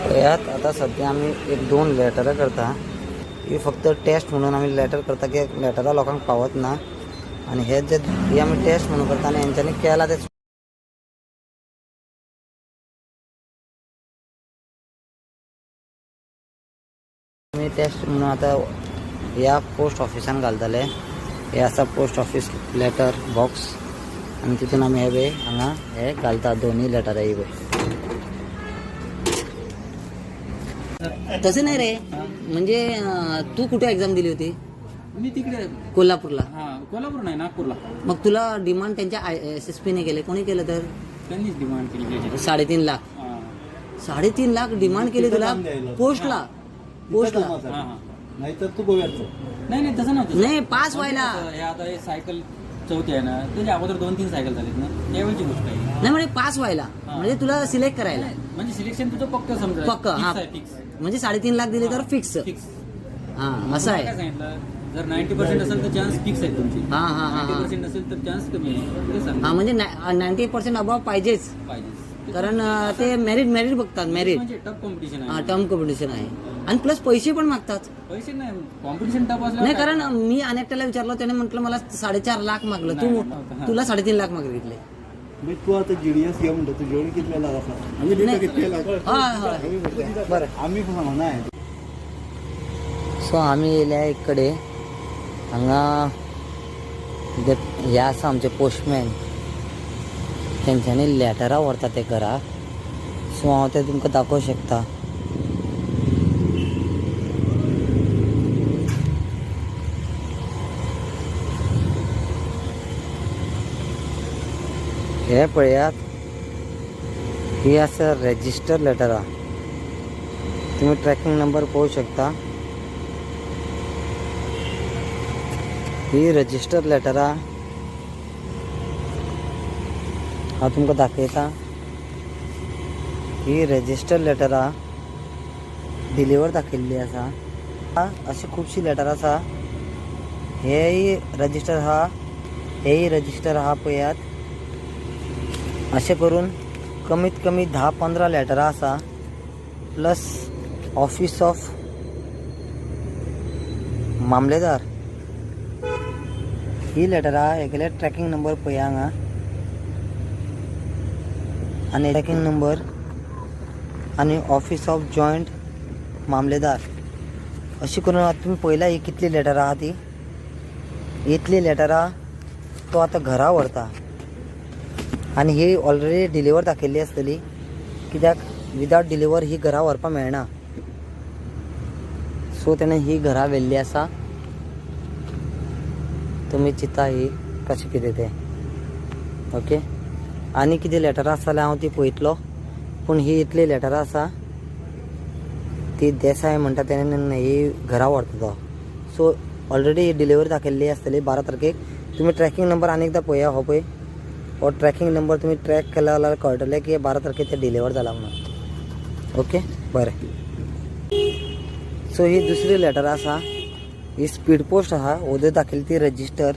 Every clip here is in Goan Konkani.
पळयात आतां सद्या आमी एक दोन लेटरां करता. ही फक्त टेस्ट म्हणून आमी लेटर करता की लेटरां लोकांक पावत ना आनी हे जे ही आमी टेस्ट म्हणून करता आनी हेंच्यांनी केला ते आमी टेस्ट म्हणून आतां ह्या पोस्ट ऑफिसान घालतले. हे आसा पोस्ट ऑफिस लेटर बॉक्स आनी तितून आमी हे पळय हांगा हे घालता दोन्ही लेटरां ही पळय. तसं नाही रे, म्हणजे तू कुठे एक्झाम दिली होती? मी तिकडे. कोल्हापूरला? हा, कोल्हापूर नाही, नागपूरला. मग तुला डिमांड त्यांच्या SSP ने केले, कोणी केलं तर? त्यांनीच डिमांड केली त्याची. 3.5 लाख? हा. 3.5 लाख डिमांड केली तुला पोस्टला पोस्टला? हा, हा. नाहीतर तू गोव्याचं. नाही नाही, तसं नव्हतं. नाही, पास व्हायला. हे आता हे सायकल चौथी आहे ना, त्याच्या अगोदर दोन तीन सायकल झालीत ना, त्यावेळची गोष्ट आहे. नाही, म्हणजे पास व्हायला, म्हणजे तुला सिलेक्ट करायला. म्हणजे सिलेक्शन तुझं पक्क समजा. पक्क, हा. फिक्स. म्हणजे 3.5 लाख दिले तर फिक्स. फिक्स. हा, असं काय आहे. सांगितलं, जर 90% असेल तर चान्स फिक्स आहे तुमची. हा हा हा नाईन्टी हा पर्सेंट असेल तर चान्स कमी आहे ते सांग. हा, म्हणजे 90% अबाव पाहिजेच. पाहिजे. कारण ते मेरिट मेरिट बघतात, मेरिट. म्हणजे टफ कॉम्पिटिशन हा आहे. टर्म कॉम्पिटिशन आहे आणि प्लस पैसे पण मागतात. पैसे नाही, कॉम्पिटिशन टफ असलं. नाही, कारण मी अनेकट्याला विचारलं, त्याने म्हटलं मला 4.5 लाख मागलं. तू नाही, नाही. तुला 3.5 लाख मागितले. म्हणजे तू आता जीडीएस घे म्हणतो, तुझ्याकडे कितले लाख आसा? आमी दिता कितले लाख? हा हा बरं. आमी सांगना. सो आमी येयल्या एक कडे हांगा हे आसा आमचे पोस्टमॅन, तेंच्यांनी लेटरां व्हरता ते घरा. सो हांव ते तुमकां दाखोवंक शकता. हे पळयात, ही आसा रेजिस्टर लेटरां. तुमी ट्रॅकिंग नंबर पळोवंक शकता. ही रजिस्टर लेटरां हांव तुमकां दाखयता. ही रजिस्टर लेटरां डिलिव्हर दाखयल्ली आसा. अशी खुबशीं लेटरां आसा. हेय रजिस्टर आहा, हेय रजिस्टर आहा. पळयात, अशें करून कमीत कमी 10-15 लेटरां आसा, प्लस ऑफिस ऑफ मामलेदार. ही लेटरां हेगेले ट्रॅकिंग नंबर पळया हांगा आनी ट्रॅकिंग नंबर आनी ऑफिस ऑफ जॉयंट मामलेदार. अशी करून आतां तुमी पळयला ही कितली लेटरां आहा ती. इतली लेटरां तो आतां घरा व्हरता आनी ही ऑलरेडी डिलिव्हर दाखयल्ली आसतली, कित्याक विदावट डिलिव्हर ही घरा व्हरपाक मेळना. सो तेणें ही घरा व्हेल्ली आसा. तुमी चिंता ही कशें कितें तें. ओके, आनी कितें लेटरां आसा जाल्यार हांव ती पळयतलो, पूण ही इतली लेटरां आसा ती देसाय म्हणटा तेणे ही घरा व्हरता तो. सो ऑलरेडी ही डिलिव्हरी दाखयल्ली आसतली 12 तारखेक. तुमी ट्रॅकिंग नंबर आनी एकदां पळया. हो पळय, हो ट्रॅकिंग नंबर तुमी ट्रॅक केला जाल्यार कळटलें की 12 तारखेक ते डिलिव्हर जाला म्हणून. ओके, बरें. सो ही दुसरी लेटर आसा. ही स्पीड पोस्ट आहा. वोदोळ दाखयली ती रजिस्टर.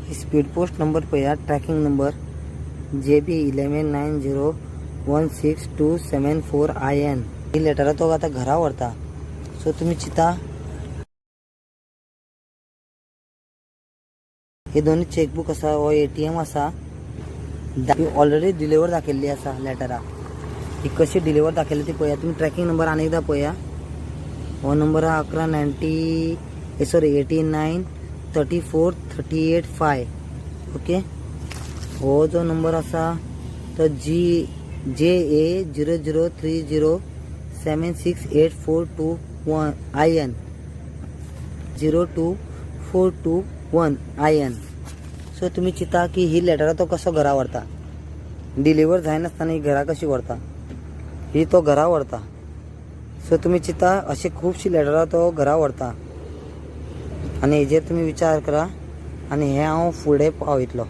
ही स्पीड पोस्ट नंबर पळया, tracking number JB 119016274 IN. ही लेटरां तो आतां घरा व्हरता. सो तुमी चिंता, हे दोन्ही चेकबूक आसा, हो ATM आसा. ही ऑलरेडी डिलिव्हर दाखयल्ली आसा लेटरां. ही कशी डिलिव्हर दाखयली ती पळया. तुमी ट्रॅकिंग नंबर आनी एकदां पळया. हो नंबर आहा 11 90, sorry, 89 34 38 5. Okay, हो जो नंबर आसा तो GJA 0030768421 IN, 02421 IN. So तुमी चिंता की ही लेटरां तो कसो घरा व्हरता. डिलिव्हर जायनासतना ही घरा कशी व्हरता? ही तो घरा व्हरता. सो तुमी चिंता, अशी खुबशीं लेटरां तो घरा व्हरता आनी हेजेर तुमी विचार करा आनी हें हांव फुडें पावयतलो.